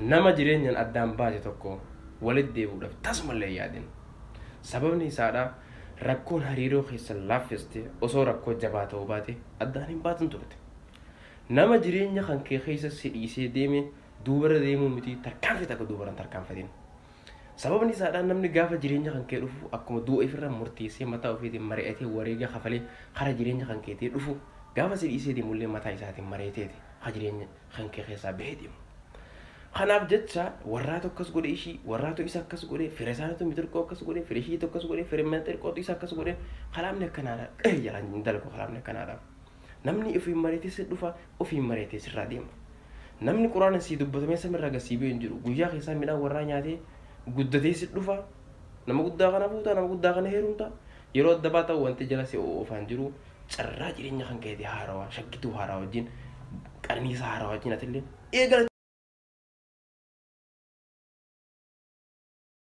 Nama jireenyaan addaan baate tokko walitti deebi'uudhaaf tasumallee hin yaadin. Sababni isaadha rakkoon hariiroo keessan laaffiste osoo rakkoo jabaa ta'uu baate addaan hin baatan turte. Nama jireenya kan kee keessa si dhiisee deeme duubarra deemuu miti tarkaanfii takka duubarra hin tarkaanfatin. Sababni isaadha namni gaafa jireenya kan kee dhufu akkuma du'a ofirra murteessee mataa ofiitiin mari'atee wareega kafalee kara jireenya kan keetii dhufu gaafa si dhiisee deemullee mataa isaatiin mari'ateeti ka jireenya kan kee keessaa bahee deemu. Kanaaf jecha warraatu akkas godhe ishii, warraatu isa akkas godhe, fira isaaniitu mitirqoo akkas godhe, fira ishiitu akkas godhe, fira mitirqootu isa akkas godhe, kalaamni akkanaadha. Qe'ee jalaan hin dalagu kalaamni akkanaadha. Namni ofiin mari'atee si dhufa, ofiin mari'atee sirraa deema. Namni quraana sii dubbatamee samirraa gad sii bu'e hin jiru. Guyyaa keessaa midhaan warraa nyaatee guddatee si dhufa. Nama guddaa kana fuuta, nama guddaa kana heerumta. Yeroo adda baatan wanti jala si oofaan jiru carraa jireenya kan keetii haarawaa, shaggituu haarawaa wajjin, qananiisaa haarawaa wajjin atillee eegala.